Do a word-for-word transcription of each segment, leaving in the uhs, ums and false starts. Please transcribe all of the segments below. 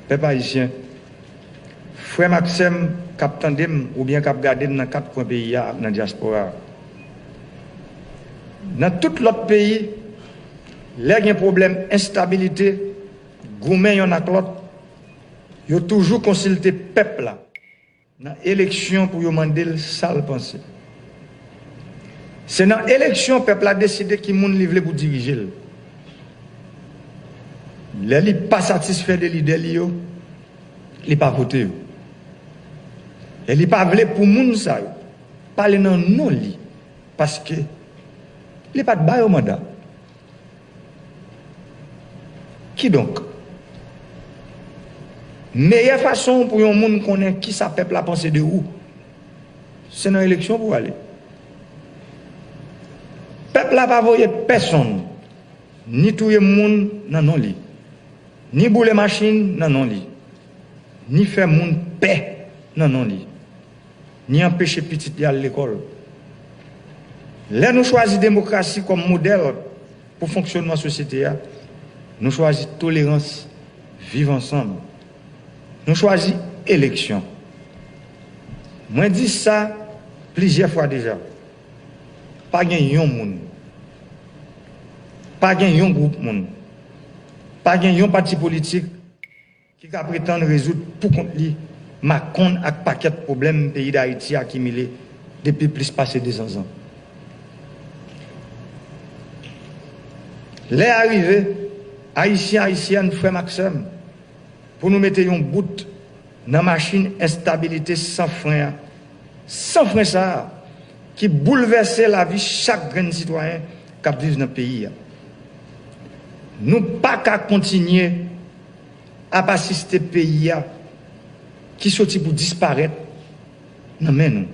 Pèp ayisyen, frè m ak sè m k ap tande m oubyen k ap gade m nan kat kwen peyi a ak nan dyaspora a. Nan tout lòt peyi, lè gen pwoblèm enstabilite, goumen yonn ak lòt, yo toujou konsilte pèp la nan eleksyon pou yo mande l sa l panse. Se nan eleksyon pèp la deside ki moun li vle pou dirije l. Lè li pa satisfè de lidè li yo, li pa vote yo. E li pa vle pou moun sa yo pale nan non li, paske li pa t ba yo manda. Kidonk, meyè fason pou yon moun konnen kisa pèp la panse de ou, se nan eleksyon pou w ale. Pèp la pa voye pèsonn ni touye moun nan non li, ni boule machin nan non li, ni fè moun pè nan non li, ni anpeche pitit li al lekòl. Lè nou chwazi demokrasi kòm modèl pou fonksyònman sosyete a, nou chwazi tolerans, viv ansanm. Nou chwazi eleksyon. Mwen di sa plizyè fwa deja. Pa gen yon moun, pa gen yon gwoup moun, pa gen yon pati politik ki ka pretann rezoud pou kont li makonn ak pakèt pwoblèm peyi Dayiti akimile depi plis pase dezan zan. Lè a rive, Ayisyen, Ayisyèn, frè m ak sè m, pou nou mete yon bout nan machin enstabilite san fren an, san fren sa a, ki boulvèse lavi chak grenn sitwayen k ap viv nan peyi a. Nou pa ka kontinye ap asiste peyi a ki soti pou disparèt nan men nou.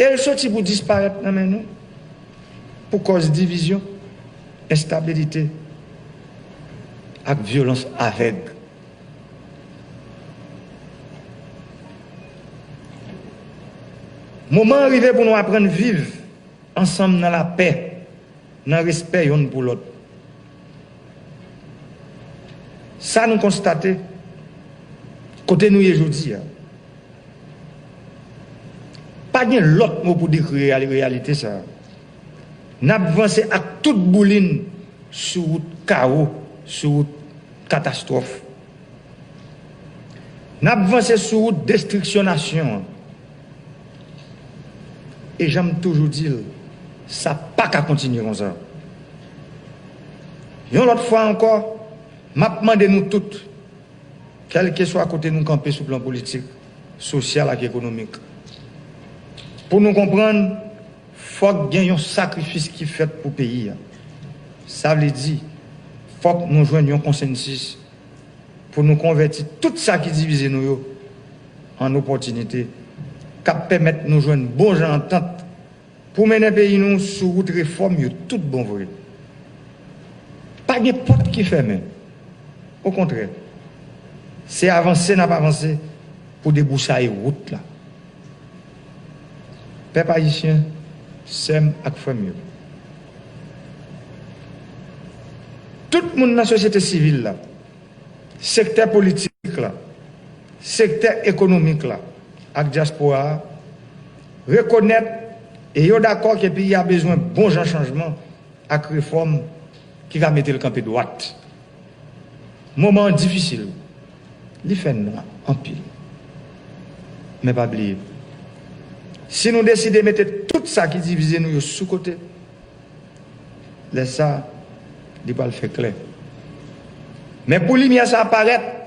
E l soti pou disparèt nan men nou pou kòz divizyon, enstabilite ak vyolans avèg. Moman an rive pou nou aprann viv ansanm nan lapè, nan respè yonn pou lòt. Sa nou konstate kote nou ye jodi a. Pa gen lòt mo pou dekri reali-, reyalite sa a. N ap vanse ak tout boulin sou wout kawo, sou wout katastwòf. N ap vanse sou wout destriksyon nasyon an. E jan m toujou di l, sa pa ka kontinye konsa. Yon lòt fwa ankò, m ap mande nou tout, kèlkeswa kote nou kanpe sou plan politik, sosyal ak ekonomik, pou nou konprann, fòk gen yon sakrifis ki fèt pou peyi a. Sa vle di, fòk nou jwenn yon konsensis pou nou konvèti tout sa ki divize nou yo an opòtinite k ap pèmèt nou jwenn bon jan antant pou mennen peyi nou sou wout refòm yo tout bon vre. Pa gen pòt ki fèmen. Okontrè, se avanse n ap avanse pou debwousaye wout la. Pèp ayisyen, sè m ak frè m yo, tout moun nan sosyete sivil la, sektè politik la, sektè ekonomik la ak dyaspora a rekonèt e yo dakò ke peyi a bezwen bon jan chanjman ak refòm ki ka mete l kanpe dwat. Moman an difisil, li fè nwa anpil. Men pa bliye, si nou deside mete tout sa ki divize nou yo sou kote, lè sa a, li pral fè klè. Men pou limyè sa a parèt,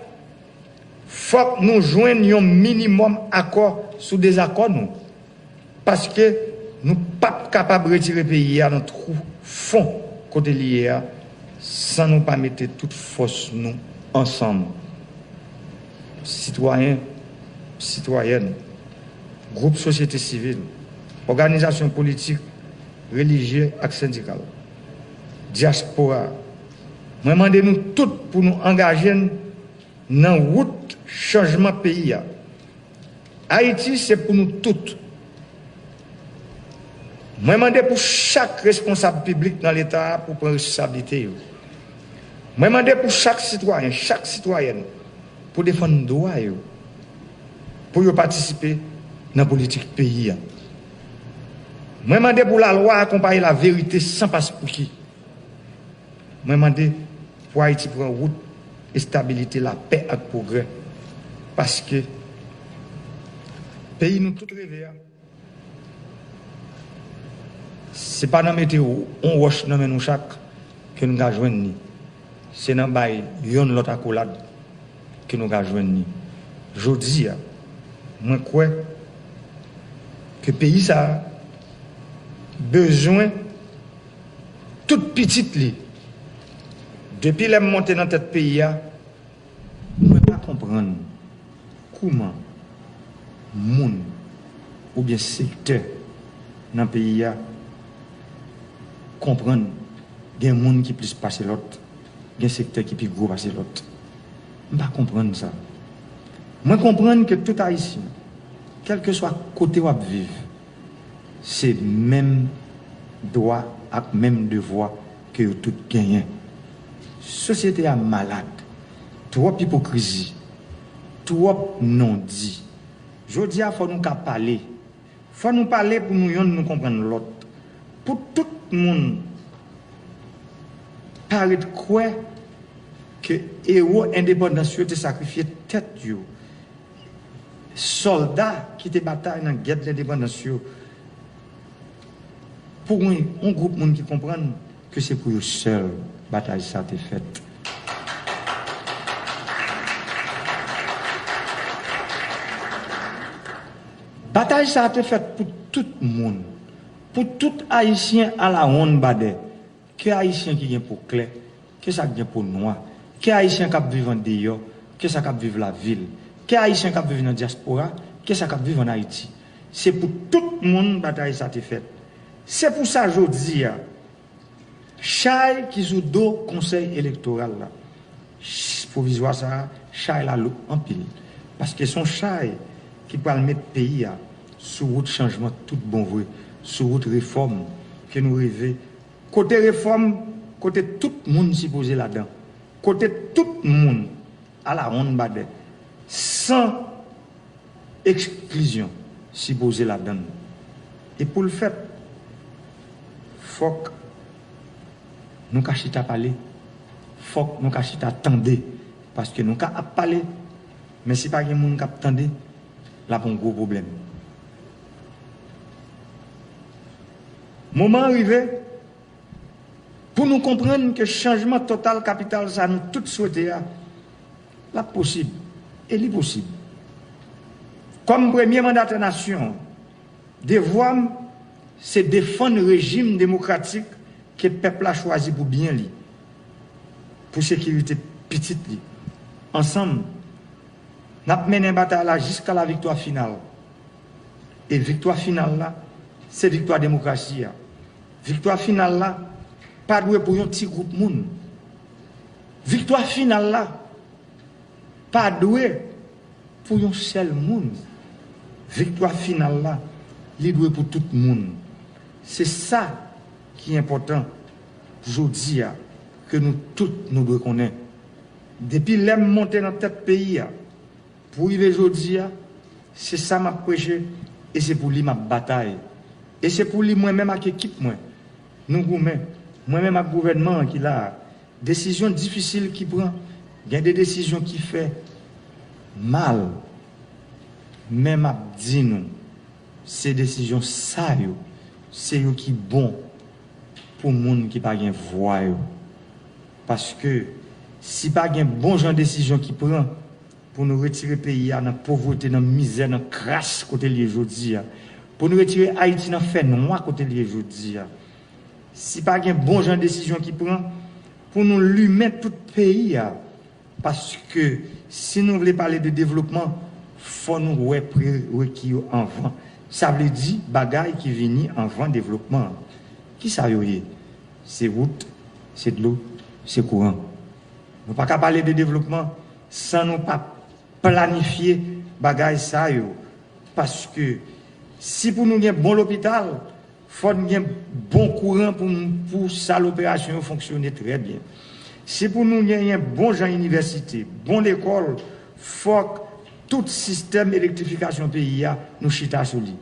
fòk nou jwenn yon minimòm akò sou dezakò nou. Paske nou p ap kapab retire peyi a nan twou fon kote li ye a san nou pa mete tout fòs nou ansanm. Sitwayen, sitwayèn, gwoup sosyete sivil, òganizasyon politik, relijye ak sendikal, dyaspora, mwen mande nou tout pou nou angaje n nan wout chanjman peyi a. Ayiti se pou nou tout. Mwen mande pou chak responsab piblik nan Leta a pou pran responsablite yo. Mwen mande pou chak sitwayen, chak sitwayèn, pou defann dwa yo, pou yo patisipe nan politik peyi a. Mwen mande pou lalwa akonpaye laverite san paspouki. Mwen mande pou Ayiti pran wout estabilite, lapè ak pwogrè. Paske peyi nou tout reve a, se pa nan mete yon wòch nan men nou chak ke nou ka jwenn li. Se nan bay yonn lòt akolad ke nou ka jwenn li. Jodi a, mwen kwè ke peyi sa a bezwen tout pitit li. Depi lè m monte nan tèt peyi a, mwen pa konprann kouman moun oubyen sektè nan peyi a konprann gen moun ki plis pase lòt, gen sektè ki pi gwo pase lòt. M pa konprann sa. Mwen konprann ke tout Ayisyen, kèlkeswa kote w ap viv, se menm dwa ak menm devwa ke yo tout genyen. Sosyete a malad. Twòp ipokrizi. Twòp non di. Jodi a, fò nou ka pale. Fò nou pale pou nou yonn nou konprann lòt. Pou tout moun pa ret kwè ke ewo endepandans yo te sakrifye tèt yo. Sòlda ki te batay nan gè lendepandans yo, pou yon, yon gwoup moun ki konprann ke se pou yo sèl batay sa te fèt. Batay sa te fèt pou tout moun, pou tout Ayisyen alawonnbadè. Ke Ayisyen ki gen po klè, ke sa k gen po nwa, ke Ayisyen k ap viv andeyò, ke sa k ap viv lavil, ke Ayisyen k ap viv nan dyaspora, ke sa k ap viv ann Ayiti. Se pou tout moun batay sa te fèt. Se pou sa jodi a, chay ki sou do Konsèy Elektoral la, ch-, pwovizwa sa a, chay la lou anpil. Paske se yon chay ki pral met peyi a sou wout chanjman tout bon vre, sou wout refòm ke nou reve. Kote refòm, kote tout moun sipoze ladan. Kote tout moun alawonnbadè, san eksklizyon, sipoze ladan l. E pou l fèt, fòk nou ka chita pale, fòk nou ka chita tande, paske nou ka ap pale, men si pa gen moun k ap tande, l ap yon gwo pwoblèm. Moman an rive, pou nou konprann ke chanjman total kapital sa nou tout swete a, l ap posib, e li posib. Kòm premye mandatè nasyon an, devwa m se defann rejim demokratik ke pèp la chwazi pou byen li, pou sekirite pitit li. Ansanm, n ap mennen batay la jiska laviktwa final. E viktwa final la, se viktwa demokrasi a. Viktwa final la pa dwe pou yon ti gwoup moun. Viktwa final la pa dwe pou yon sèl moun. Viktwa final la, li dwe pou tout moun. Se sa ki enpòtan jodi a, ke nou tout nou dwe konnen. Depi lè m monte nan tèt peyi a, pou rive jodi a, se sa m ap preche, e se pou li m ap batay. E se pou li mwen menm ak ekip mwen, nou goumen, mwen menm ak gouvènman an ki la a. Desizyon difisil ki pran, gen de desizyon ki fè mal, men m ap di nou, se desizyon sa yo, se yo ki bon pou moun ki pa gen vwa yo. Paske si pa gen bon jan desizyon ki pran, pou nou retire peyi a nan povrete, nan mizè, nan kras kote l ye jodi a, pou nou retire Ayiti nan fènwa kote l ye jodi a, si pa gen bon jan desizyon ki pran, pou nou limen tout peyi a, paske si nou vle pale de devlopman, fò nou wè prereki yo anvan. Sa vle di bagay ki vini anvan devlopman an. Kisa yo ye? Se wout, se dlo, se kouran. Nou pa ka pale de devlopman san nou pa planifye bagay sa yo. Paske si pou nou gen bon lopital, fò n gen bon kouran pou, pou sal operasyon yo fonksyone trè byen. Si pou nou genyen bon jan inivèsite, bon lekòl, fòk tout sistèm elektrifikasyon peyi a, nou chita sou li.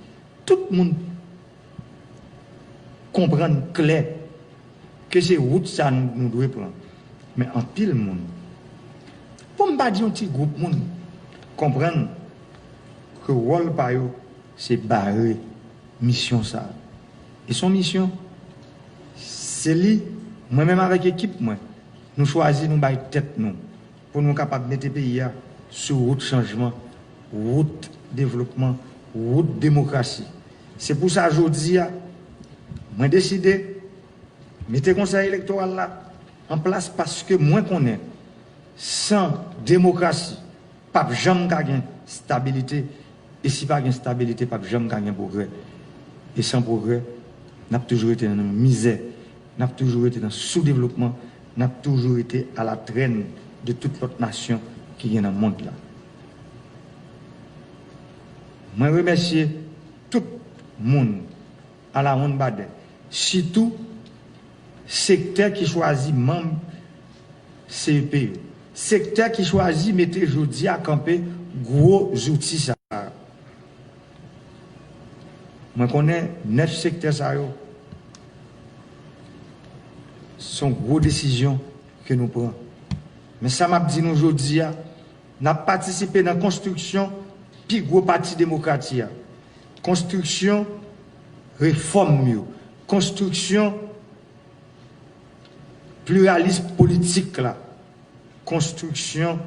Tout moun konprann klè ke se wout sa nou, nou dwe pran. Men anpil moun, pou m pa di yon ti gwoup moun, konprann ke wòl pa yo se bare misyon sa a. E se yon misyon, se li, mwen menm avèk ekip mwen, nou chwazi nou bay tèt nou pou nou kapab mete peyi a sou wout chanjman, wout devlopman, wout demokrasi. Se pou sa jodi a, mwen deside mete Konsèy Elektoral la an plas paske mwen konnen san demokrasi, p ap janm ka gen stabilite, e si pa gen stabilite, p ap janm ka gen pwogrè. E san pwogrè, n ap toujou rete nan mizè, n ap toujou rete nan soudevlopman, n ap toujou rete alatrèn de tout lòt nasyon ki gen nan mond la. Mwen remèsye tout moun alawonnbadè, sitou sektè ki chwazi manm C E P yo, sektè ki chwazi mete jodi a kanpe gwo zouti sa a. Mwen konnen nèf sektè sa yo, se yon gwo desizyon ke nou pran. Men sa m ap di nou jodi a, n ap patisipe nan konstriksyon pi gwo pati demokrati a, konstriksyon refòm yo, konstriksyon pliralis politik la, konstriksyon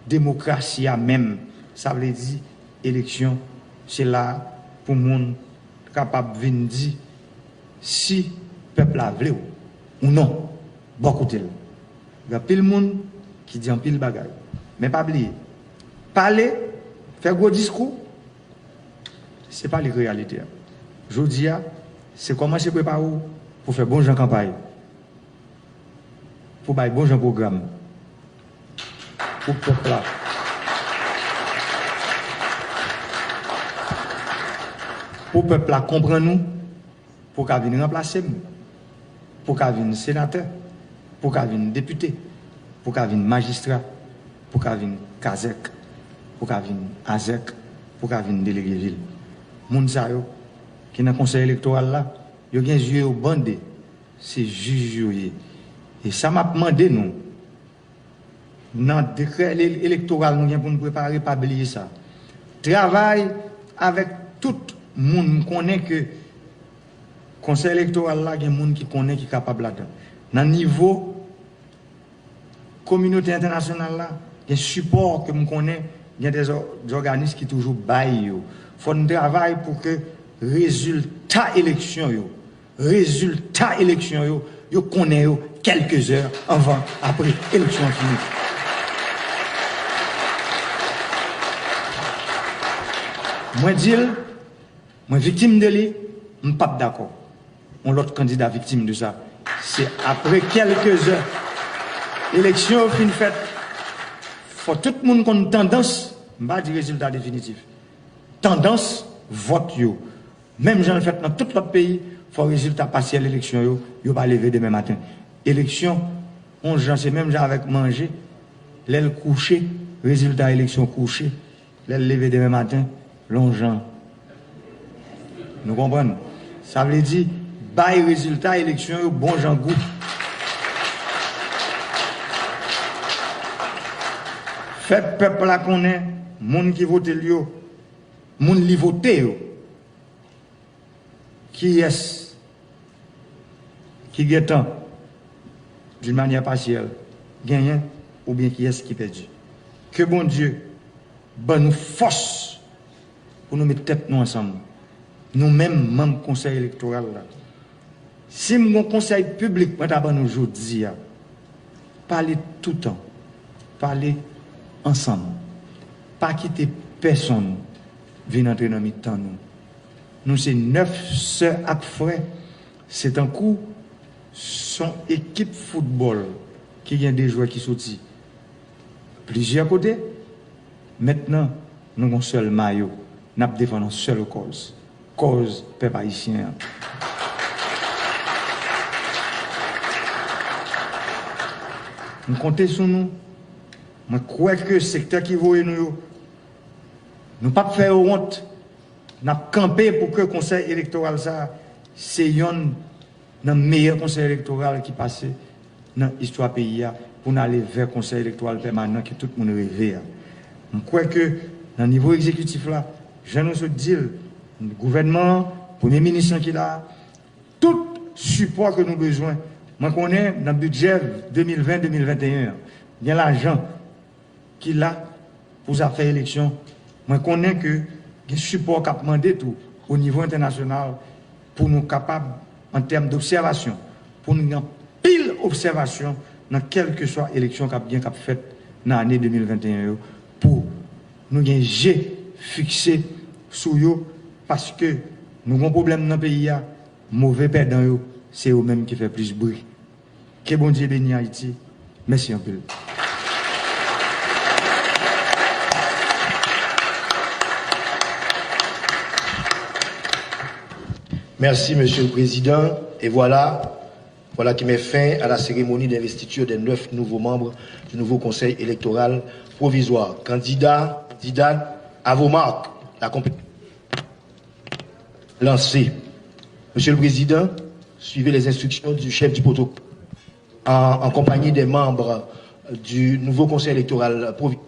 demokrasi a menm. Sa vle di, eleksyon, se la pou moun kapab vin di si pèp la vle w ou non, bò kote l. Gen anpil moun ki di anpil bagay. Men pa bliye, pale, fè gwo diskou, se pa li k reyalite a. Jodi a, se kòmanse prepare w pou fè bon jan kanpay, pou bay bon jan pwogram pou pèp la, pou pèp la konprann ou, pou w ka vin ranplase m, pou w ka vin senatè, pou w ka vin depite, pou w ka vin majistra, pou w ka vin kazèk, pou w ka vin azèk, pou w ka vin delege vil. Moun sa yo ki nan Konsèy Elektoral la, yo gen zye yo bande, se jij yo ye. E sa m ap mande nou, nan dekrè ele-, elektoral nou gen pou nou prepare, pa bliye sa. Travay avèk tout moun, m konnen ke Konsèy Elektoral la gen moun ki konnen, ki kapab ladan. Nan nivo kominote entènasyonal la, gen sipò ke m konnen gen de zò-, zòganis ki toujou bay yo. Fò n travay pou ke rezilta eleksyon yo, rezilta eleksyon yo, yo konnen yo kèlke zè anvan, apre eleksyon an fini. Mwen di l, mwen viktim de li, m p ap dakò yon lòt kandida viktim de sa. Se apre kèlke zè eleksyon yo fin fèt, fò tout moun konn tandans, m pa di rezilta definitif, tandans vòt yo. Menm jan l fèt nan tout lòt peyi, fò rezilta pasyèl eleksyon yo, yo pa leve demen maten. Eleksyon, yon jan, se menm jan avèk manje, lè l kouche, rezilta eleksyon kouche, lè l leve demen maten, l yon jan. Nou konprann? Sa vle di, bay rezilta eleksyon yo bon jan gou. Fè pèp la konnen moun ki vote l yo, moun li vote yo, kiyès ki gentan, d'une manière partielle, genyen oubyen kiyès ki pèdi. Ke Bondye ban nou fòs pou nou met tèt nou ansanm. Nou menm, manm Konsèy Elektoral la, si m gon konsèy piblik mwen ta ban nou jodi a, pale toutan, pale ansanm. Pa kite pèsonn vin antre nan mitan nou. Nou se nèf sè ak frè. Se tankou s on ekip foutbòl ki gen de jwè ki soti plizyè kote. Mentnan, nou gon sèl mayo. N ap defann yon sèl kòz, kòz pèp ayisyen an. M konte sou nou. Mwen kwè ke sektè ki voye nou yo, nou p ap fè yo wont. N ap kanpe pou ke Konsèy Elektoral sa a se yonn nan meyè Konsèy Elektoral ki pase nan istwa peyi a, pou n ale vè Konsèy Elektoral Pèmanan ke tout moun reve a. M kwè ke nan nivo egzekitif la, jan nou sot di l, gouvènman an, premye minis lan ki la a, tout sipò ke nou bezwen. Mwen konnen nan bidjè de mil ven, de mil venteyen an, gen lajan ki la pou zafè eleksyon. Mwen konnen ke gen sipò k ap mande tou o nivo entènasyonal pou nou kapab, an tèm d obsèvasyon, pou nou gen anpil obsèvasyon nan kèlkeswa eleksyon k ap gen, k ap fèt nan ane de mil venteyen yo, pou nou gen je fikse sou yo, paske nou gen pwoblèm nan peyi a, move pèdan yo, se yo menm ki fè plis bri. Ke Bondye beni Ayiti. Mèsi anpil. Merci, Monsieur le Président. Et voilà, voilà qui met fin à la cérémonie d'investiture des neuf nouveaux membres du nouveau Conseil électoral provisoire. Candidats, candidates, à vos marques. La compétition est lancée. Monsieur le Président, suivez les instructions du chef du protocole en, en compagnie des membres du nouveau Conseil électoral provisoire.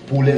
Pour les